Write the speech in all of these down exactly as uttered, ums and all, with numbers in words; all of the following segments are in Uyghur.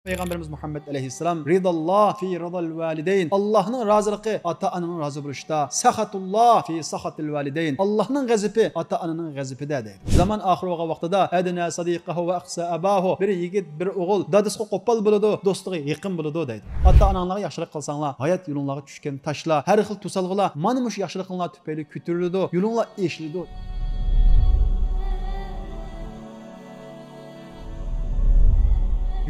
پەيغەمبىرىمىز مۇھەممەد ئەلەيھىسسالام، رىداللا فى رىدال ۋالىدەين، ئاللاھنىڭ رازىلىقى ئاتا ئانىنىڭ رازى بولۇشىدا، سەخەتۇللا فى سەخەتىل ۋالىدەين، ئاللاھنىڭ غەزىپى ئاتا ئانىنىڭ غەزىپىدە دەيدۇ. زامان ئاخىر بولغان ۋاقتىدا، ئەدنە سەدىقەھۇ ۋە ئەقسا ئەباھۇ، بىر يىگىت، بىر ئوغۇل دادىسىغا قوپال بولىدۇ، دوستىغا يېقىن بولىدۇ دەيدۇ. ئاتا ئاناڭلارغا ياخشىلىق قىلساڭلار، ھايات يولۇڭلارغا چۈشكەن تاشلار، ھەر خىل توسالغۇلار مانا مۇشۇ ياخشىلىقىڭلار تۈپەيلى كۆتۈرۈلىدۇ، يولۇڭلار ئېچىلىدۇ.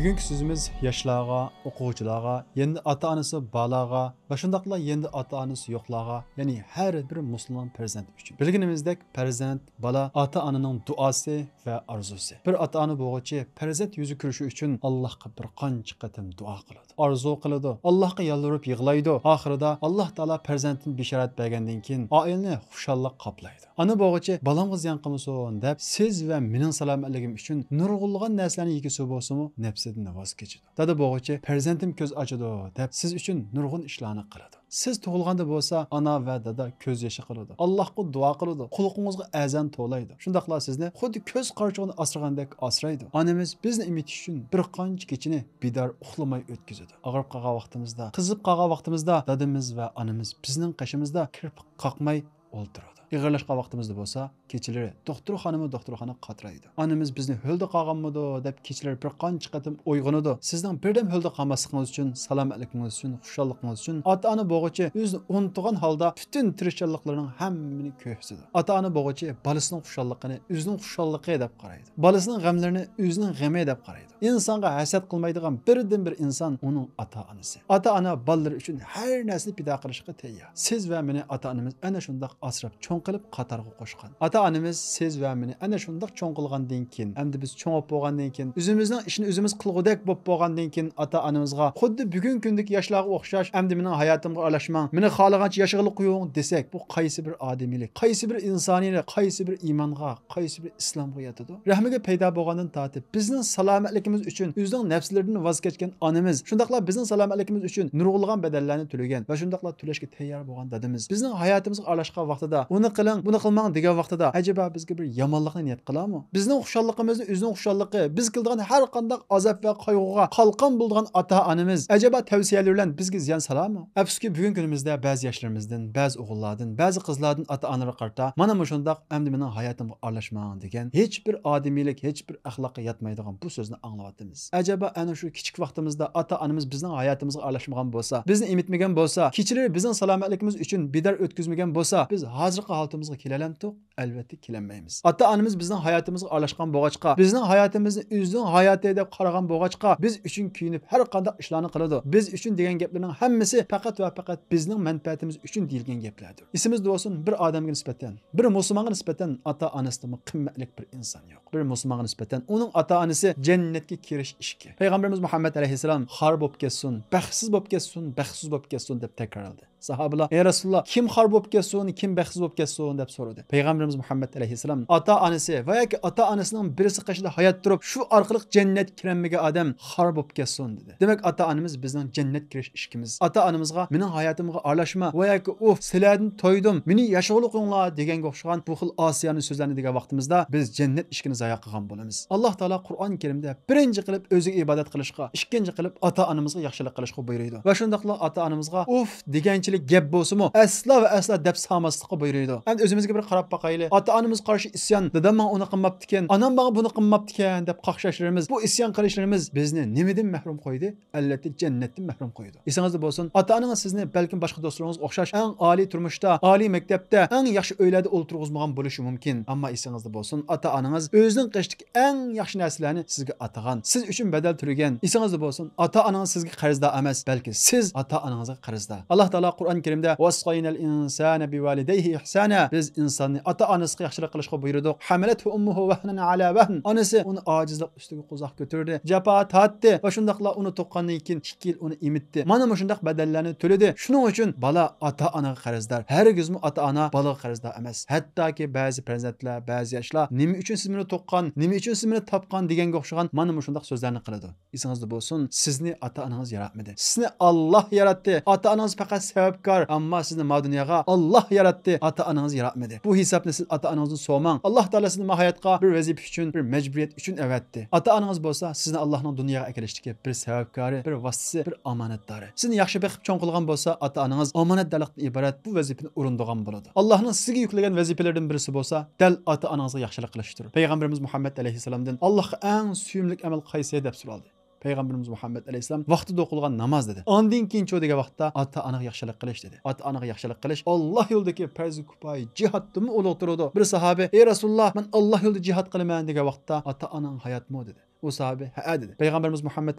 بۈگۈنكى سۆزىمىز ياشلارغا، ئوقۇغۇچىلارغا، يەنە ئاتا-ئانىسى بارلارغا ۋە شۇنداقلا يەنە ئاتا-ئانىسى يوقلارغا، يەنى ھەر بىر مۇسۇلمان پەرزەنت ئۈچۈن. بىلگىنىمىزدەك، پەرزەنت، بالا ئاتا-ئانىنىڭ دۇئاسى ۋە ئارزۇسى. بىر ئاتا-ئانا بولغۇچى پەرزەنت يۈزى كۆرۈشى ئۈچۈن ئاللاھقا بىر قانچە قېتىم دۇئا قىلىدۇ، ئارزۇ قىلىدۇ، ئاللاھقا يالۋۇرۇپ يىغلايدۇ. ئاخىرىدا ئاللاھ تائالا پەرزەنتتىن بېشارەت بەرگەندىن كېيىن، ئائىلىنى خۇشاللىق قاپلايدۇ. ئانا بولغۇچى بالامغا زىيان قىلمىسۇن دەپ، سىز ۋە مېنىڭ سالامەتلىكىم ئۈچۈن نۇرغۇنلىغان نەرسىلەرنى يېگۈسى بولسىمۇ، نەپسىدىن ۋاز كېچىدۇ. دادا بولغۇچى پەرزەنتىم كۆز ئاچىدۇ دەپ، سىز ئۈچۈن نۇرغۇن ئىشلارنى قىلىدۇ. سىز تۇغۇلغاندا بولسا ئانا ۋە دادا كۆز يېشى قىلىدۇ. ئاللاھقا دۇئا قىلىدۇ. قۇلىقىڭىزغا ئەزان توۋلايدۇ. شۇنداقلا سىزنى خۇددى كۆز قارىچۇقىنى ئاسرىغاندەك ئاسرايدۇ. ئانىمىز بىزنى ئېمىتىش ئۈچۈن بىر قانچە كېچىنى بىدار ئۇخلىماي ئۆتكۈزىدۇ. ئاغرىپ قالغان ۋاقتىمىزدا، قىزىپ قالغان ۋاقتىمىزدا دادىمىز ۋە ئانىمىز بىزنىڭ قېشىمىزدا كىرپىك قاقماي ئولتۇرىدۇ. ئېغىرلاشقان ۋاقتىمىزدا بولسا، كېچىلىرى دوختۇرخانىمۇ دوختۇرخانا قاترايدۇ. ئانىمىز بىزنى ھۆلدە قالغانمىدۇ دەپ كېچىلىرى بىر قانچە قېتىم ئويغىنىدۇ. سىزنىڭ بىردەم ھۆلدە قالماسلىقىڭىز ئۈچۈن، سالامەتلىكىڭىز ئۈچۈن، خۇشاللىقىڭىز ئۈچۈن ئاتا-ئانا بولغۇچى ئۆزىنى ئۇنتۇغان ھالدا پۈتۈن تىرىشچانلىقلىرىنىڭ ھەممىنى كۆرسىتىدۇ. ئاتا-ئانا بولغۇچى بالىسىنىڭ خۇشاللىقىنى ئۆزىنىڭ خۇشاللىقى دەپ قارايدۇ. بالىسىنىڭ غەملىرىنى ئۆزىنىڭ غېمى دەپ قارايدۇ. ئىنسانغا ھەسەت قىلمايدىغان بىردىنبىر ئىنسان ئۇنىڭ ئاتا-ئانىسى. ئاتا-ئانا بالىلىرى ئۈچۈن ھەر نەرسىنى پىدا قىلىشقا تەييار. سىز ۋە مېنى ئاتا-ئانىمىز ئەنە شۇنداق ئاسراپ چوڭ قىلىپ قاتارغا قوشقان. ئاتا-ئانىمىز سىز ۋە مېنى ئەنە شۇنداق چوڭ قىلغاندىن كېيىن، ئەمدى بىز چوڭ بولۇپ بولغاندىن كېيىن، ئۆزىمىزنىڭ ئىشىنى ئۆزىمىز قىلغۇدەك بولۇپ بولغاندىن كېيىن، ئاتا-ئانىمىزغا خۇددى بۈگۈنكى كۈندىكى ياشلارغا ئوخشاش، ئەمدى مېنىڭ ھاياتىمغا ئارىلاشماڭ، مېنى خالىغانچە ياشىغىلى قويۇڭ دېسەك، بۇ قايسى بىر ئادىمىيلىك، قايسى بىر ئىنسانىيلىك، قايسى بىر ئىمانغا، قايسى بىر ئىسلامغا ياتىدۇ؟ رەھمىگە پەيدا بولغاندىن تارتىپ، بىزنىڭ سالامەتلىكىمىز ئۈچۈن ئۆزىنىڭ نەپسلىرىدىن ۋاز كەچكەن ئانىمىز، شۇنداقلا بىزنىڭ سالامەتلىكىمىز ئۈچۈن نۇرغۇنلىغان بەدەللەرنى تۆلىگەن ۋە شۇنداقلا تۆلەشكە تەييار بولغان دادىمىز، بىزنىڭ ھاياتىمىزغا ئارىلاشقان ۋاقتىدا، ئۇنى قىلىڭ، بۇنى قىلماڭ دېگەن ۋاقتىدا، ئەجەبا بىزگە بىر يامانلىقنى نىيەت قىلارمۇ؟ بىزنىڭ خۇشاللىقىمىزنى ئۆزىنىڭ خۇشاللىقى، بىز كېلىدىغان ھەر قانداق ئازاب ۋە قايغۇغا قالقان بولىدىغان ئاتا-ئانىمىز ئەجەبا تەۋسىيەلىرى بىلەن بىزگە زىيان سالارمۇ؟ ئەپسۇسكى، بۈگۈنكى كۈنىمىزدە بەزى ياشلىرىمىزدىن، بەزى ئوغۇللاردىن، بەزى قىزلاردىن ئاتا-ئانىلىرىغا قارىتا، مانا مۇشۇنداق، ئەمدى مېنىڭ ھاياتىمغا ئارىلاشماڭ دېگەن ھېچ بىر ئادىمىيلىك، ھېچ بىر ئەخلاققا ياتمايدىغان بۇ سۆزنى ئاڭلىۋاتىمىز. ئەجەبا ئەنە شۇ كىچىك ۋاقتىمىزدا ئاتا-ئانىمىز بىزنىڭ ھاياتىمىزغا ئارىلاشمىغان بولسا، بىزنى ئېمىتمىگەن بولسا، كېچىلىرى بىزنىڭ سالامەتلىكىمىز ئۈچۈن بىدار ئۆتكۈزمىگەن بولسا، بىز ھازىرقى ھالىتىمىزغا كېلەلەمتۇق؟ ئەلۋەتتە كېلەلمەيمىز. ئاتا-ئانىمىز بىزنىڭ ھاياتىمىزغا ئارىلاشقان بولغاچقا، بىزنىڭ ھاياتىمىزنى ئۆزىنىڭ ھاياتى دەپ قارىغان بولغاچقا، بىز ئۈچۈن كۆيۈنۈپ ھەر قانداق ئىشلارنى قىلىدۇ. بىز ئۈچۈن دېگەن گەپلىرىنىڭ ھەممىسى پەقەت ۋە پەقەت بىزنىڭ مەنپەئەتىمىز ئۈچۈن دېيىلگەن گەپلەردۇر. ئېسىمىزدە بولسۇن، بىر ئادەمگە نىسبەتەن، بىر مۇسۇلمانغا نىسبەتەن ئاتا-ئانىسىدىنمۇ قىممەتلىك بىر ئىنسان يوق. بىر مۇسۇلمانغا نىسبەتەن ئۇنىڭ ئاتا-ئانىسى جەننەتكە كىرىش ئىشىكى. پەيغەمبىرىمىز مۇھەممەد ئەلەيھىسسالام خار بولۇپ كەتسۇن، بەختسىز بولۇپ كەتسۇن، بەختسىز بولۇپ كەتسۇن دەپ تەكرارلىدى. ساھابىلار، ئەي رەسۇلاللا، كىم خار بولۇپ كەتسۇن، كىم بەختسىز بولۇپ كەتسۇن دەپ سورىدى. پەيغەمبىرىمىز مۇھەممەد ئەلەيھىسسالام، ئاتا-ئانىسى ۋە ياكى ئاتا-ئانىسىنىڭ بىرسى قېشىدا ھايات تۇرۇپ، شۇ ئارقىلىق جەننەتكە كىرەلمىگەن ئادەم خار بولۇپ كەتسۇن دېدى. دېمەك، ئاتا-ئانىمىز بىزنىڭ جەننەت كىرىش ئىشىكىمىز. ئاتا-ئانىمىزغا مېنىڭ ھاياتىمغا ئارىلاشما ۋە ياكى ئۇف، سىلەردىن تويدۇم، مېنى ياشىغىلى قويۇڭلار دېگەنگە ئوخشىغان بۇ خىل ئاسىيانە سۆزلەرنى دېگەن ۋاقتىمىزدا بىز جەننەت ئىشىكىنى زايا قىلغان بولىمىز. ئاللاھ تائالا قۇرئان كەرىمدە بىرىنچى قىلىپ ئۆزىگە ئىبادەت قىلىشقا، ئىككىنچى قىلىپ ئاتا-ئانىمىزغا ياخشىلىق قىلىشقا بۇيرۇيدۇ. ۋە شۇنداقلا ئاتا-ئانىمىزغا ئۇف دېگەنچىلىك گەپ بولسىمۇ ئەسلا ۋە ئەسلا دەپ سالماسلىققا بۇيرۇيدۇ. ئەمدى ئۆزىمىزگە بىر قاراپ باقايلى. ئاتا-ئانىمىزغا قارشى ئىسيان، دادام ماڭا ئۇنى قىلماپتىكەن، ئانام ماڭا بۇنى قىلماپتىكەن دەپ قاقشاشلىرىمىز، بۇ ئىسيان قىلىشلىرىمىز بىزنى نېمىدىن مەھرۇم قويدى؟ ئەلۋەتتە، جەننەتتىن مەھرۇم قويىدۇ. ئېسىڭىزدە بولسۇن، ئاتا-ئانىڭىز سىزنى بەلكىم باشقا دوستلىرىڭىزغا ئوخشاش ئەڭ ئالىي تۇرمۇشتا، ئالىي مەكتەپتە، ئەڭ ياخشى ئۆيلەردە ئولتۇرغۇزمىغان بولۇشى مۇمكىن. ئەمما ئېسىڭىزدە بولسۇن، ئاتا-ئانىڭىز ئۆزىنىڭ قېشىدىكى ئەڭ ياخشى نەرسىلەرنى سىزگە ئاتىغان، سىز ئۈچۈن بەدەل تۆلىگەن. ئېسىڭىزدە بولسۇن، ئاتا-ئانىڭىز سىزگە قەرزدار ئەمەس، بەلكى سىز ئاتا-ئانىڭىزغا قەرزدار. ئاللاھ تائالا قۇرئان كەرىمدە، «ۋەسسەينەل ئىنسانە بىۋالىدەيھى ئىھسانا»، بىز ئىنساننى ئاتا-ئانىسىغا ياخشىلىق قىلىشقا بۇيرۇدۇق. «ھەمەلەتھۇ ئۇممۇھۇ ۋەھنەن ئالا ۋەھن»، ئانىسى ئۇنى ئاجىزلىق ئۈستىگە قوزاق كۆتۈردى، جاپا تارتتى ۋە شۇنداقلا ئۇنى تۇغقاندىن كېيىن ئىككى يىل ئۇنى ئېمىتتى. مانا مۇشۇنداق بەدەللەرنى تۆلىدى. شۇنىڭ ئۈچۈن بالا ئاتا-ئانىغا قەرزدار. ھەرگىزمۇ ئاتا-ئانا بالىغا قەرزدار ئەمەس. ھەتتاكى بەزى پەرزەنتلەر، بەزى ياشلار، «نېمە ئۈچۈن سىز مېنى تۇغقان؟ نېمە ئۈچۈن سىز مېنى تاپقان؟» دېگەنگە ئوخشىغان مانا مۇشۇنداق سۆزلەرنى قىلىدۇ. ئېسىڭىزدە بولسۇن، سىزنى ئاتا-ئانىڭىز ياراتمىدى. سىزنى ئاللاھ ياراتتى. ئاتا-ئانىڭىز پەقەت سەۋەب سەۋەبكار، ئەمما سىزنى ما دۇنياغا ئاللاھ ياراتتى، ئاتا-ئانىڭىز ياراتمىدى. بۇ ھېسابنى سىز ئاتا-ئانىڭىزدىن سوماڭ. ئاللاھ تائالا سىزنى ما ھاياتقا بىر ۋەزىپە ئۈچۈن، بىر مەجبۇرىيەت ئۈچۈن ئەۋەتتى. ئاتا-ئانىڭىز بولسا سىزنى ئاللاھنىڭ دۇنياغا ئەكېلىشتىكى بىر سەۋەبكارى، بىر ۋاسىتىسى، بىر ئامانەتدارى. سىزنى ياخشى بېقىپ چوڭ قىلغان بولسا، ئاتا-ئانىڭىز ئامانەتدارلىقتىن ئىبارەت بۇ ۋەزىپىنى ئورۇندىغان بولىدۇ. ئاللاھنىڭ سىزگە يۈكلىگەن ۋەزىپىلىرىدىن بىرسى بولسا، دەل ئاتا-ئانىڭىزغا ياخشىلىق قىلىشتۇر. پەيغەمبىرىمىز مۇھەممەد ئەلەيھىسسالامدىن، ئاللاھقا ئەڭ سۆيۈملۈك ئەمەل قايسى؟ دەپ سورالدى. پەيغەمبىرىمىز مۇھەممەد ئەلەيھىسسالام، ۋاقتىدا ئوقۇلغان ناماز، دېدى. ئاندىن كېيىنچۇ دېگەن ۋاقىتتا، ئاتا-ئانىغا ياخشىلىق قىلىش، دېدى. ئاتا-ئانىغا ياخشىلىق قىلىش ئاللاھ يولىدىكى پەرزى كۇپايە جىھادتىنمۇ ئۇلۇغ تۇرىدۇ. بىر ساھابە، ئەي رەسۇلۇللاھ، مەن ئاللاھ يولىدا جىھاد قىلىمەن، دېگەن ۋاقىتتا، ئاتا-ئاناڭ ھاياتمۇ؟ دېدى. ئۇ ساھابە، ھەئە، دېدى. پەيغەمبىرىمىز مۇھەممەد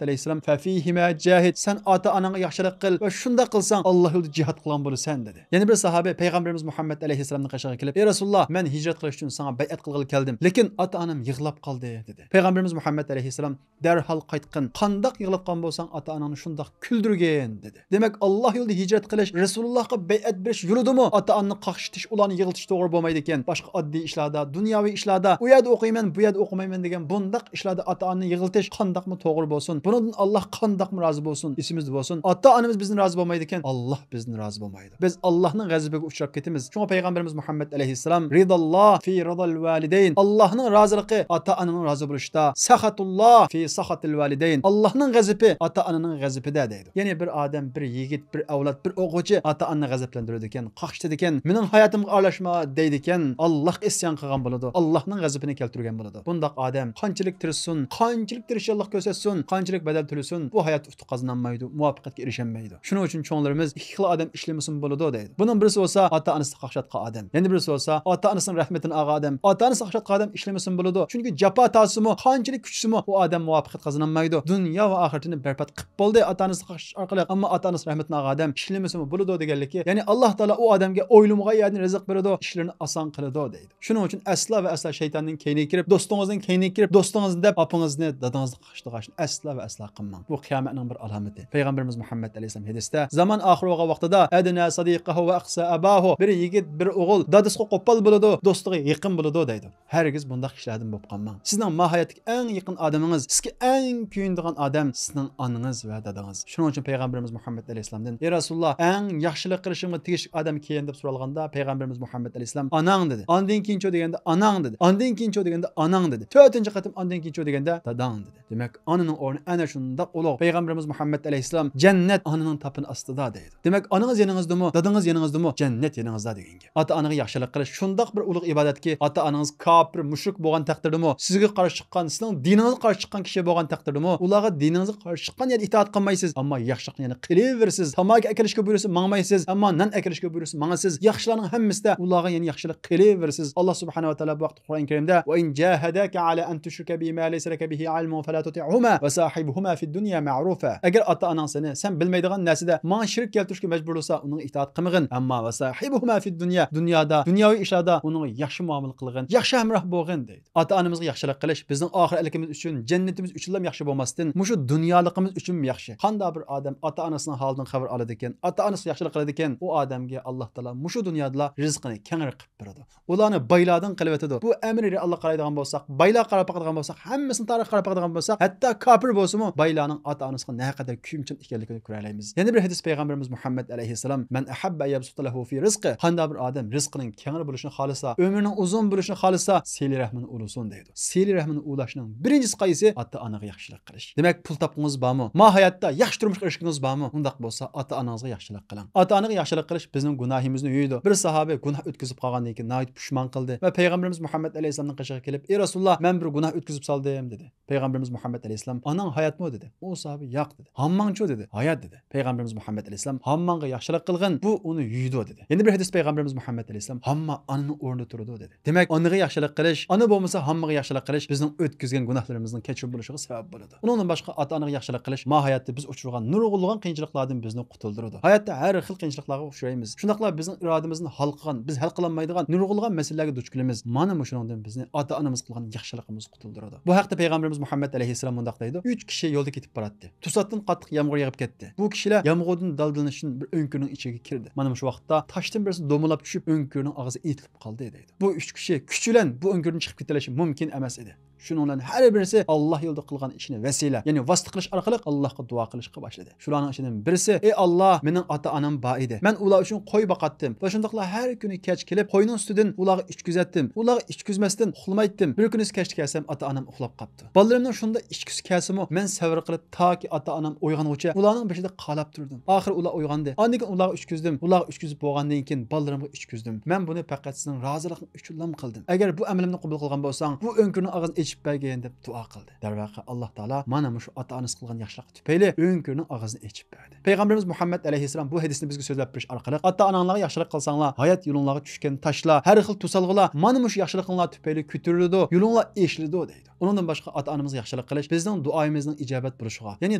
ئەلەيھىسسالام، فەفىھىما جاھىد، سەن ئاتا-ئاناڭغا ياخشىلىق قىل ۋە شۇنداق قىلساڭ، ئاللاھ يولىدا جىھاد قىلغان بولىسەن، دېدى. يەنە بىر ساھابە پەيغەمبىرىمىز مۇھەممەد ئەلەيھىسسالامنىڭ قېشىغا كېلىپ، ئەي رەسۇلۇللاھ، مەن ھىجرەت قىلىش ئۈچۈن ساڭا بەيئەت قىلغىلى كەلدىم، لېكىن ئاتا-ئانام يىغلاپ قالدى، دېدى. پەيغەمبىرىمىز مۇھەممەد ئەلەيھىسسالام، دەرھال قايتقىن، قانداق يىغلاتقان بولساڭ ئاتا-ئاناڭنى شۇنداق كۈلدۈرگىن، دېدى. دېمەك، ئاللاھ يولىدا ھىجرەت قىلىش، رەسۇلۇللاھقا بەيئەت بېرىش يولىدىمۇ ئاتا-ئانىنى قاقشىتىش، ئۇلارنى يىغلىتىش توغرا بولمايدىكەن. باشقا ئاددىي ئىشلاردا، دۇنياۋى ئىشلاردا، ئۇ يەردە ئوقۇيمەن، بۇ يەردە ئوقۇمايمەن دېگەن بۇنداق ئىشلاردا ئاتا-ئانىنى يىغلىتىش قانداقمۇ توغرا بولسۇن، بۇنىڭدىن ئاللاھ قانداقمۇ رازى بولسۇن، ئېسىمىزدە بولسۇن، ئاتا-ئانىمىز بىزدىن رازى بولمايدىكەن، ئاللاھ بىزدىن رازى بولمايدۇ. بىز ئاللاھنىڭ غەزىپىگە ئۇچراپ كېتىمىز. شۇڭا پەيغەمبىرىمىز مۇھەممەد ئەلەيھىسسالام، رىداللاھ فى رىدال ۋالىدەين، ئاللاھنىڭ رازىلىقى ئاتا-ئانىنىڭ رازى بولۇشىدا، سەخەتۇللاھ فى سەخەتىل ۋالىدەين، ئاللاھنىڭ غەزىپى ئاتا-ئانىنىڭ غەزىپىدە، دەيدۇ. يەنى بىر ئادەم، بىر يىگىت، بىر ئەۋلاد، بىر ئوقۇغۇچى ئاتا-ئانىنى غەزەپلەندۈرىدىكەن، قاقشىتىدىكەن، مېنىڭ ھاياتىمغا ئارىلاشما دەيدىكەن، ئاللاھقا ئىسيان قىلغان بولىدۇ، ئاللاھنىڭ غەزىپىنى كەلتۈرگەن بولىدۇ. بۇنداق ئادەم قانچىلىك تىرىشسۇن، قانچىلىك تىرىشچانلىق كۆرسەتسۇن، قانچىلىك بەدەل تۆلىسۇن، بۇ ھاياتتا ئۇتۇق قازىنالمايدۇ، مۇۋەپپەقىيەتكە ئېرىشەلمەيدۇ. شۇنىڭ ئۈچۈن چوڭلىرىمىز، ئىككى خىل ئادەم ئىشلىمىسىمۇ بولىدۇ دەيدۇ. بۇنىڭ بىرسى بولسا ئاتا-ئانىسىنى قاقشاتقان ئادەم. يەنە بىرسى بولسا ئاتا-ئانىسىنىڭ رەھمىتىنى ئالغان ئادەم. ئاتا-ئانىسىنى قاقشاتقان ئادەم ئىشلىمىسىمۇ بولىدۇ. چۈنكى جاپا تارتسىمۇ، قانچىلىك كۈچىسىمۇ، ئۇ ئادەم مۇۋەپپەقىيەت قازىنالمايدۇ. دۇنيا ۋە ئاخىرىتىنى بەربات قىلىپ بولدى ئاتا-ئانىسىنى قاقشىتىش ئارقىلىق. ئەمما ئاتا-ئانىسى رەھمىتىنى ئالغان ئادەم ئىشلىمىسىمۇ بولىدۇ دېگەنلىكى، يەنى ئاللاھ تائالا ئۇ ئادەمگە ئويلىمىغان يەردىن رىزىق بېرىدۇ، ئىشلىرىنى ئاسان قىلىدۇ دەيدۇ. شۇنىڭ ئۈچۈن ئەسلا ۋە ئەسلا شەيتاننىڭ كەينىگە كىرىپ، دوستىڭىزنىڭ كەينىگە كىرىپ، دوستىڭىزنى دەپ ئاپىڭىزنى، دادىڭىزنى قاقشىتىدىغان ئىشنى ئەسلا ۋە ئەسلا قىلماڭ. بۇ قىيامەتنىڭ بىر ئالامىتى. پەيغەمبىرىمىز مۇھەممەد ئەلەيھىسسالام ھەدىستە، زامان ئاخىر بولغان ۋاقتىدا، ئەدنە سەدىقەھۇ ۋە ئەقسا ئەباھۇ، بىر يىگىت، بىر ئوغۇل دادىسىغا قوپال بولىدۇ، دوستىغا يېقىن بولىدۇ دەيدۇ. ھەرگىز بۇنداق كىشىلەردىن بولۇپ قالماڭ. سىزنىڭ ما ھاياتتىكى ئەڭ يېقىن ئادىمىڭىز، سىزگە ئەڭ كۆيۈنىدىغان ئادەم سىزنىڭ ئانىڭىز ۋە دادىڭىز. شۇنىڭ ئۈچۈن پەيغەمبىرىمىز مۇھەممەد ئەلەيھىسسالامدىن، ئەي رەسۇلۇللاھ، ئەڭ ياخشىلىق قىلىشىمغا تېگىشلىك ئادەم كىم دەپ سورالغاندا، پەيغەمبىرىمىز مۇھەممەد ئەلەيھىسسالام، ئاناڭ دېدى. ئاندىن كېيىنچۇ دېگەندە، ئاناڭ دېدى. ئاندىن كېيىنچۇ دېگەندە، ئاناڭ دېدى. تۆتىنچى قېتىم ئاندىن كېيىنچۇ دېگەندە، داداڭ دېدى. دېمەك، ئانىنىڭ ئورنى ئەنە شۇنداق ئۇلۇغ. پەيغەمبىرىمىز مۇھەممەد ئەلەيھىسسالام، جەننەت ئانىنىڭ تاپىنى ئاستىدا دەيدۇ. دېمەك، ئانىڭىز يېنىڭىزدىمۇ، دادىڭىز يېنىڭىزدىمۇ، جەننەت يېنىڭىزدا دېگەن گەپ. ئاتا-ئانىغا ياخشىلىق قىلىش شۇنداق بىر ئۇلۇغ ئىبادەتكى، ئاتا-ئانىڭىز كاپىر، مۇشرىك بولغان تەقدىردىمۇ، سىزگە قارشى چىققان، سىزنىڭ دىنىڭىزغا قارشى چىققان كىشى بولغان تەقدىردىمۇ، ئۇلارغا دىنىڭىزغا قارشى چىققان يەردە ئىتائەت قىلمايسىز، ئەمما ياخشىلىقنى يەنە قىلىۋېرىسىز. تاماكا ئەكېلىشكە بۇيرۇسا ماڭمايسىز، ئەمما نان ئەكېلىشكە بۇيرۇسا ماڭىسىز. ياخشىلارنىڭ ھەممىسىدە ئۇلارغا يەنە ياخشىلىق قىلىۋېرىسىز. ئاللاھ سۇبھانەھۇ ۋە تائالا بۇ ھەقتە قۇرئان كەرىمدە، وَإِنْ جَاهَدَاكَ عَلَىٰ أَنْ تُشْرِكَ بِي مَا لَيْسَ لَكَ بِهِ عِلْمٌ فَلَا تُطِعْهُمَا وَصَاحِبْهُمَا فِي الدُّنْيَا مَعْرُوفًا. ئەگەر ئاتا-ئاناڭ سېنى سەن بىلمەيدىغان نەرسىدە ماڭا شېرىك كەلتۈرۈشكە مەجبۇرلىسا، ئۇنىڭغا ئىتائەت قىلمىغىن. ئەمما وَصَاحِبْهُمَا فِي الدُّنْيَا، دۇنيادا، دۇنياۋى ئىشلاردا ئۇنىڭغا ياخشى مۇئامىلە قىلغىن، ياخشى ھەمراھ بولغىن دەيدۇ. ئاتا-ئانىمىزغا ياخشىلىق قىلىش بىزنىڭ ئاخىرەتلىكىمىز ئۈچۈن، جەننىتىمىز ئۈچۈنلا ياخشى بولماستىن، مۇشۇ دۇنيالىقىمىز ئۈچۈنمۇ ياخشى. قانداق بىر ئادەم ئاتا-ئانىسىنىڭ ھالىدىن خەۋەر ئالىدىكەن، ئاتا-ئانىسىغا ياخشىلىق قىلىدىكەن، ئۇ ئادەمگە ئاللاھ تائالا مۇشۇ دۇنيادىلا رىزقىنى كەڭرى قىلىپ بېرىدۇ. ئۇلارنى بايلاردىن قىلىۋېتىدۇ. بۇ ئەمرى رېئاللىققا قارايدىغان بولساق، بايلارغا قاراپ باقىدىغان بولساق، ھەممىسىنى تارىخقا قاراپ باقىدىغان بولساق، ھەتتا كاپىر بولسىمۇ، بايلارنىڭ ئاتا-ئانىسىغا نەقەدەر كۆيۈمچان ئىكەنلىكىنى كۆرەلەيمىز. يەنە بىر ھەدىس پەيغەمبىرىمىز مۇھەممەد ئەلەيھىسسالام، مَنْ أَحَبَّ أَنْ يُبْسَطَ لَهُ فِي رِزْقِهِ، قانداق بىر ئادەم رىزقىنىڭ كەڭرى بولۇشىنى خالىسا، ئۆمرىنىڭ ئۇزۇن بولۇشىنى خالىسا، سىلە رەھمىنى ئۇلىسۇن دەيدۇ. سىلە رەھمىنى ئۇلاشنىڭ بىرىنچىسى قايسى؟ ئاتا-ئانىغا ياخشىلىق قىلىش. دېمەك، پۇل تاپقىڭىز بارمۇ؟ ما ھاياتتا ياخشى تۇرمۇشقا ئېرىشكىڭىز بارمۇ؟ ئۇنداق بولسا، ئاتا-ئانىڭىزغا ياخشىلىق قىلىڭ. ئاتا-ئانىغا ياخشىلىق قىلىش بىزنىڭ گۇناھىمىزنى يۇيىدۇ. بىر ساھابە گۇناھ ئۆتكۈزۈپ قالغاندىن كېيىن ناھايىتى پۇشمان قىلدى ۋە پەيغەمبىرىمىز مۇھەممەد ئەلەيھىسسالامنىڭ قېشىغا كېلىپ، ئى رەسۇلاللا، مەن بىر گۇناھ ئۆتكۈزۈپ سالدىم، دېدى. پەيغەمبىرىمىز مۇھەممەد ئەلەيھىسسالام، ئاناڭ ھاياتمۇ؟ دېدى. ئۇ ساھابە، ياق، دېدى. ھامماڭچۇ؟ دېدى. ھايات، دېدى. پەيغەمبىرىمىز مۇھەممەد ئەلەيھىسسالام، ھامماڭغا ياخشىلىق قىلغىن، بۇ ئۇنى يۇيىدۇ، دېدى. يەنە بىر ھەدىس پەيغەمبىرىمىز مۇھەممەد ئەلەيھىسسالام، ھامما ئانىنىڭ ئورنىدا تۇرىدۇ، دېدى. دېمەك، ئانىغا ياخشىلىق قىلىش، ئانا بولمىسا ھاممىغا ياخشىلىق قىلىش بىزنىڭ ئۆتكۈزگەن گۇناھلىرىمىزنىڭ كەچۈرۈم بولۇشىغا سەۋەب بولىدۇ. ئۇنىڭدىن باشقا، ئاتا-ئانىغا ياخشىلىق قىلىش ما ھاياتتا بىز ئۇچرىغان نۇرغۇنلىغان قىيىنچىلىقلاردىن بىزنى قۇتۇلدۇرىدۇ. ھاياتتا ھەر خىل قىيىنچىلىقلارغا ئۇچرايمىز. شۇنداقلا بىزنىڭ ئىرادىمىزدىن ھالقىغان، بىز ھەل قىلالمايدىغان نۇرغۇنلىغان مەسىلىلەرگە دۇچ كېلىمىز. مانا مۇشۇنىڭدىن بىزنى ئاتا-ئانىمىز قىلغان ياخشىلىقىمىز قۇتۇلدۇرىدۇ. بۇ ھەقتە پەيغەمبىرىمىز مۇھەممەد ئەلەيھىسسالام مۇنداق دەيدۇ، ئۈچ كىشى يولدا كېتىپ باراتتى. توساتتىن قاتتىق يامغۇر يېغىپ كەتتى. بۇ كىشىلەر يامغۇردىن دالدىلىنىشتىن بىر ئۆڭكۈرنىڭ ئىچىگە كىردى. مانا مۇشۇ ۋاقىتتا تاشتىن بىرسى دومىلاپ چۈشۈپ، ئۆڭكۈرنىڭ ئاغزى ئېتىلىپ قالدى، دەيدۇ. بۇ ئۈچ كىشى كۈچ بىلەن بۇ ئۆڭكۈردىن چىقىپ كېتەلىشى مۇمكىن ئەمەس ئىدى. شۇنىڭ بىلەن ھەر بىرسى ئاللا يولىدا قىلغان ئىشىنى ۋەسىلە، يەنى ۋاسىتە قىلىش ئارقىلىق ئاللاغا دۇئا قىلىشقا باشلىدى. شۇلارنىڭ ئىچىدىن بىرسى، ئى ئاللا، مېنىڭ ئاتا-ئانام بار ئىدى. مەن ئۇلار ئۈچۈن قوي باقاتتىم ۋە شۇنداقلا ھەر كۈنى كەچ كېلىپ، قوينىڭ سۈتىدىن ئۇلارغا ئىچكۈزەتتىم. ئۇلارغا ئىچكۈزمەستىن ئۇخلىمايتتىم. بىر كۈنىسى كەچتە كەلسەم، ئاتا-ئانام ئۇخلاپ قاپتۇ. بالىلىرىمنىڭ شۇنداق ئىچكۈسى كەلسىمۇ، مەن سەۋر قىلىپ، تاكى ئاتا-ئانام ئويغانغۇچە ئۇلارنىڭ بېشىدا قالاپ تۇردۇم. ئاخىرى ئۇلار ئويغاندى. ئاندىن كېيىن ئۇلارغا ئىچكۈزدۈم. ئۇلارغا ئىچكۈزۈپ بولغاندىن كېيىن بالىلىرىمغا ئىچكۈزدۈم. مەن بۇنى پەقەت سېنىڭ رازىلىقىڭ ئۈچۈنلا قىلدىم. ئەگەر بۇ ئەمىلىمنى قوبۇل قىلغان بولساڭ، بۇ ئۆڭكۈرنىڭ ئاغزىنى ئېچىپ بەرگىن، دەپ دۇئا قىلدى. دەرۋەقە، ئاللا تائالا مانا مۇشۇ ئاتا-ئانىسى قىلغان ياخشىلىقى تۈپەيلى ئۆڭكۈرنىڭ ئاغزىنى ئېچىپ بەردى. پەيغەمبىرىمىز مۇھەممەد ئەلەيھىسسالام بۇ ھەدىسنى بىزگە سۆزلەپ بېرىش ئارقىلىق، ئاتا-ئاناڭلارغا ياخشىلىق قىلساڭلار، ھايات يولۇڭلارغا چۈشكەن تاشلار، ھەر خىل توسالغۇلار مانا مۇشۇ ياخشىلىقىڭلار تۈپەيلى كۆتۈرۈلىدۇ، يولۇڭلار ئېچىلىدۇ، دەيدۇ. ئۇنىڭدىن باشقا ئاتا-ئانىمىزغا ياخشىلىق قىلىش بىزنىڭ دۇئايىمىزنىڭ ئىجابەت بولۇشىغا، يەنى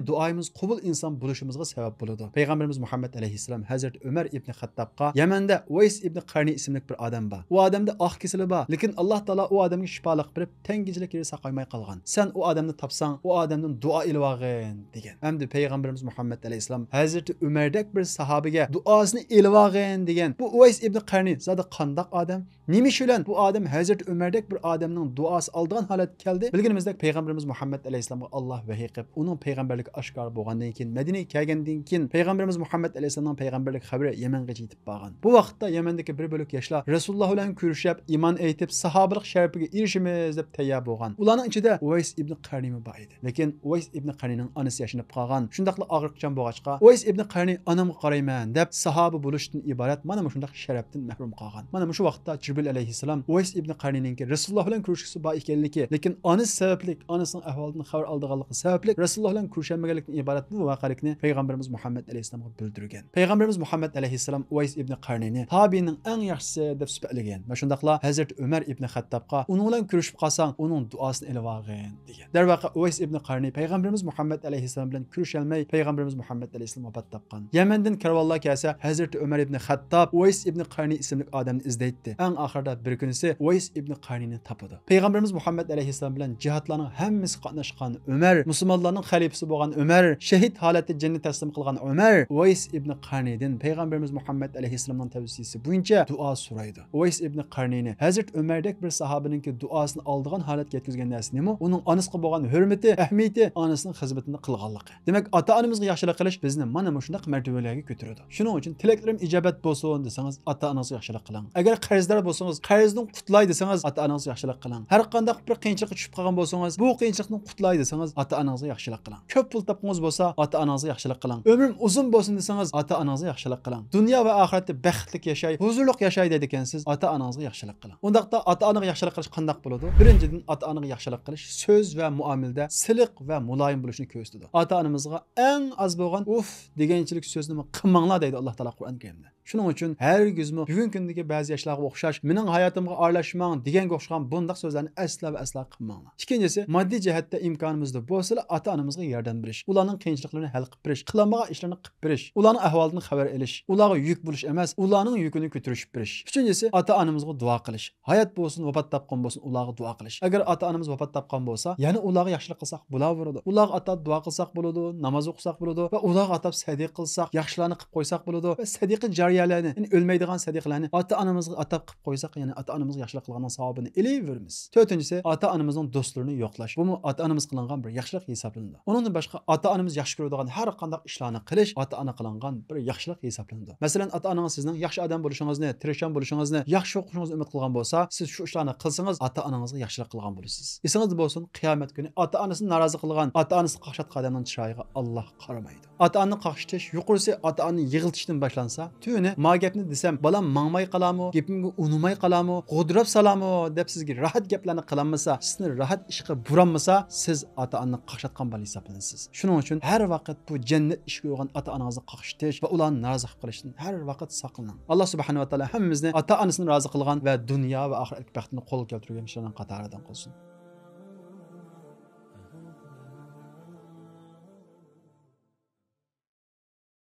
دۇئايىمىز قوبۇل ئىنسان بولۇشىمىزغا سەۋەب بولىدۇ. پەيغەمبىرىمىز مۇھەممەد ئەلەيھىسسالام ھەزرىتى ئۆمەر ئىبنى خەتتابقا، يەمەندە ئۇۋەيس ئىبنى قەرنى ئىسىملىك بىر ئادەم بار. ئۇ ئادەمدە ئاق كېسىلى بار، لېكىن ئاللا تائالا ئۇ ئادەمگە شىپالىق بېرىپ، تەڭگىچىلىك يېرى ساقايماي قالغان. سەن ئۇ ئادەمنى تاپساڭ، ئۇ ئادەمدىن دۇئا ئېلىۋالغىن، دېگەن. ئەمدى پەيغەمبىرىمىز مۇھەممەد ئەلەيھىسسالام ھەزرىتى ئۆمەردەك بىر ساھابىگە دۇئاسىنى ئېلىۋالغىن دېگەن. بۇ ئۇۋەيس ئىبنى قەرنى زادى قانداق ئادەم؟ نېمە ئىش بىلەن بۇ ئادەم ھەزرىتى ئۆمەردەك بىر ئادەمنىڭ دۇئاسى ئالىدىغان ھالەتكە كەلدى؟ بىلگىنىمىزدەك، پەيغەمبىرىمىز مۇھەممەد ئەلەيھىسسالامغا ئاللا ۋەھىي قىلىپ، ئۇنىڭ پەيغەمبەرلىكى ئاشكارا بولغاندىن كېيىن، مەدىنىگە كەلگەندىن كېيىن، پەيغەمبىرىمىز مۇھەممەد ئەلەيھىسسالامنىڭ پەيغەمبەرلىك خەۋىرى يەمەنگىچە يېتىپ بارغان. بۇ ۋاقىتتا يەمەندىكى بىر بۆلەك ياشلار رەسۇلۇللا بىلەن كۆرۈشۈپ، ئىمان ئېيتىپ، ساھابىلىق شەرىپىگە ئېرىشىمىز دەپ تەييار بولغان. ئۇلارنىڭ ئىچىدە ئۇۋەيس ئىبنى قەرنىمۇ بار ئىدى. لېكىن ئۇۋەيس ئىبنى قەرنىنىڭ ئانىسى ياشىنىپ قالغان. شۇنداقلا ئاغرىقچان بولغاچقا، ئۇۋەيس ئىبنى قەرنى ئانامغا قارايمەن دەپ، ساھابە بولۇشتىن ئىبارەت مانا مۇشۇنداق شەرەپتىن مەھرۇم قالغان. مانا مۇشۇ ۋاقىتتا جىبرىل ئەلەيھىسسالام ئۇۋەيس ئىبنى قەرنىنىڭكى رەسۇلۇللا بىلەن كۆرۈشكۈسى بار ئىكەنلىكى، لېكىن ئانىسى سەۋەبلىك، ئانىسىنىڭ ئەھۋالىدىن خەۋەر ئالىدىغانلىقى سەۋەبلىك، رەسۇلۇللا بىلەن كۆرۈشەلمىگەنلىكتىن ئىبارەت بۇ ۋەقەلىكنى پەيغەمبىرىمىز مۇھەممەد ئەلەيھىسسالامغا بىلدۈرگەن. پەيغەمبىرىمىز مۇھەممەد ئەلەيھىسسالام ئۇۋەيس ئىبنى قەرنىنى تابىئىنىڭ ئەڭ ياخشىسى دەپ سۈپەتلىگەن ۋە شۇنداقلا ھەزرىتى ئۆمەر ئىبنى خەتتابقا ئۇنىڭ بىلەن كۆرۈشۈپ قالساڭ، ئۇنىڭ دۇئاسىنى ئېلىۋالغىن، دېگەن. دەرۋەقە، ئۇۋەيس ئىبنى قەرنى پەيغەمبىرىمىز مۇھەممەد ئەلەيھىسسالام بىلەن كۆرۈشەلمەي، پەيغەمبىرىمىز مۇھەممەد ئەلەيھىسسالام ۋاپات تاپقان. يەمەندىن كارۋانلار كەلسە، ھەزرىتى ئۆمەر ئىبنى خەتتاب ئۇۋەيس ئىبنى قەرنى ئىسىملىك ئادەمنى ئىزدەيتتى. ئەڭ ئاخىرىدا بىر كۈنىسى ئۇۋەيس ئىبنى قەرنىنى تاپىدۇ. پەيغەمبىرىمىز مۇھەممەد ئەلەيھىسسالام بىلەن جىھادلارنىڭ ھەممىسىگە قاتناشقان ئۆمەر، مۇسۇلمانلارنىڭ خەلىپىسى بولغان ئۆمەر، شېھىت ھالەتتە جېنىنى تەسلىم قىلغان ئۆمەر ئۇۋەيس ئىبنى قەرنىدىن پەيغەمبىرىمىز مۇھەممەد ئەلەيھىسسالامنىڭ تەۋسىيىسى بويىچە دۇئا سورايدۇ. ئۇۋەيس ئىبنى قەرنىنى ھەزرىتى ئۆمەردەك بىر ساھابىنىڭكى دۇئاسىنى ئالىدىغان ھالەتكە يەتكۈزگەن نەرسە نېمە؟ ئۇنىڭ ئانىسىغا بولغان ھۆرمىتى، ئەھمىيىتى، ئانىسىنىڭ خىزمىتىنى قىلغانلىقى. دېمەك، ئاتا-ئانىمىزغا ياخشىلىق قىلىش بىزنى مانا مۇشۇنداق مەرتىۋىلەرگە كۆتۈرىدۇ. شۇنىڭ ئۈچۈن تىلەكلىرىم ئىجابەت بولسۇن دېسىڭىز، ئاتا-ئانىڭىزغا ياخشىلىق قىلىڭ. ئەگەر قەرزدار بولسىڭىز، قەرزدىن قۇتۇلاي دېسىڭىز، ئاتا-ئانىڭىزغا ياخشىلىق قىلىڭ. ھەر قانداق بىر قىيىنچىلىققا چۈشۈپ قالغان بولسىڭىز، بۇ قىيىنچىلىقتىن قۇتۇلاي دېسىڭىز، ئاتا-ئانىڭىزغا ياخشىلىق قىلىڭ. كۆپ پۇل تاپقىڭىز بولسا، ئاتا-ئانىڭىزغا ياخشىلىق قىلىڭ. ئۆمرۈم ئۇزۇن بولسۇن دېسىڭىز، ئاتا-ئانىڭىزغا ياخشىلىق قىلىڭ. دۇنيا ۋە ئاخىرەتتە بەختلىك ياشاي، ھۇزۇرلۇق ياشاي دەيدىكەنسىز، ئاتا-ئانىڭىزغا ياخشىلىق قىلىڭ. ئۇنداقتا ئاتا-ئانىغا ياخشىلىق قىلىش قانداق بولىدۇ؟ بىرىنچىدىن، ئاتا-ئانىغا ياخشىلىق قىلىش سۆز ۋە مۇئامىلىدە سىلىق ۋە مۇلايىم بولۇشنى كۆرسىتىدۇ. ئاتا-ئانىمىزغا ئەڭ ئاز بولغان ئۇف دېگەنچىلىك سۆزنىمۇ قىلماڭلار دەيدۇ ئاللا تائالا قۇرئان كەرىمدە. شۇنىڭ ئۈچۈن ھەرگىزمۇ بۈگۈنكى كۈندىكى بەزى ياشلارغا ئوخشاش، مېنىڭ ھاياتىمغا ئارىلاشماڭ دېگەنگە ئوخشىغان بۇنداق سۆزلەرنى ئەسلا ۋە ئەسلا قىلماڭلار. ئىككىنچىسى، ماددىي جەھەتتە ئىمكانىمىزدا بولسىلا ئاتا-ئانىمىزغا ياردەم بېرىش، ئۇلارنىڭ قىيىنچىلىقلىرىنى ھەل قىلىپ بېرىش، قىلالمىغان ئىشلىرىنى قىلىپ بېرىش، ئۇلارنىڭ ئەھۋالىدىن خەۋەر ئېلىش، ئۇلارغا يۈك بولۇش ئەمەس، ئۇلارنىڭ يۈكىنى كۆتۈرۈشۈپ بېرىش. ئۈچىنچىسى، ئاتا-ئانىمىزغا دۇئا قىلىش. ھايات بولسۇن، ۋاپات تاپقان بولسۇن، ئۇلارغا دۇئا قىلىش. ئەگەر ئاتا-ئانىمىز ۋاپات تاپقان بولسا، يەنە ئۇلارغا ياخشىلىق قىلساق بولاۋېرىدۇ. ئۇلارغا ئاتاپ دۇئا قىلساق بولىدۇ، ناماز ئوقۇساق بولىدۇ ۋە ئۇلارغا ئاتاپ سەدىقە قىلساق، ياخشىلارنى قىلىپ قويساق بولىدۇ ۋە سەدىقە جارىيەلەرنى، يەنى ئۆلمەيدىغان سەدىقىلەرنى ئاتا-ئانىمىزغا ئاتاپ قىلىپ قويساق، يەنى ئاتا-ئانىمىزغا ياخشىلىق قىلغاننىڭ ساۋابىنى ئېلىۋېرىمىز. تۆتىنچىسى، ئاتا-ئانىمىزنىڭ دوستلىرىنى يوقلاش. بۇمۇ ئاتا-ئانىمىز قىلىنغان بىر ياخشىلىق ھېسابلىنىدۇ. ئۇنىڭدىن باشقا، ئاتا-ئانىمىز ياخشى كۆرىدىغان ھەر قانداق ئىشلارنى قىلىش ئاتا-ئانا قىلىنغان بىر ياخشىلىق ھېسابلىنىدۇ. مەسىلەن، ئاتا-ئانىڭىز سىزنىڭ ياخشى ئادەم بولۇشىڭىزنى، تىرىشچان بولۇشىڭىزنى، ياخشى ئوقۇشىڭىزنى ئۈمىد قىلغان بولسا، سىز شۇ ئىشلارنى قىلسىڭىز، ئاتا-ئانىڭىزغا ياخشىلىق قىلغان بولىسىز. ئېسىڭىزدە بولسۇن، قىيامەت كۈنى ئاتا-ئانىسىنى نارازى قىلغان، ئاتا-ئانىسىنى قاقشاتقان ئادەمنىڭ چىرايىغا ئاللا قارىمايدۇ. ئاتا-ئانىنى قاقشىتىش يۇقىرىسى ئاتا-ئانىنى يىغلىتىشتىن باشلانسا، تۆۋىنى ما گەپنى دېسەم، بالام ماڭماي قالامۇ، گېپىمگە ئۇنىماي قالامۇ، غودراپ سالامۇ دەپ سىزگە راھەت گەپلەرنى قىلالمىسا، سىزنى راھەت ئىشقا بۇرالمىسا، سىز ئاتا-ئانىنى قاقشاتقان بالا ھېسابلىنىسىز. شۇنىڭ ئۈچۈن ھەر ۋاقىت بۇ جەننەت ئىشىكى بولغان ئاتا-ئانىڭىزنى قاقشىتىش ۋە ئۇلارنى نارازى قىلىپ قېلىشتىن ھەر ۋاقىت ساقلىنىڭ. ئاللا سۇبھانەھۇ ۋە تائالا ھەممىمىزنى ئاتا-ئانىسىنى رازى قىلغان ۋە دۇنيا ۋە ئاخىرەتلىك بەختىنى قولغا كەلتۈرگەن كىشىلەرنىڭ قاتارىدىن قىلسۇن.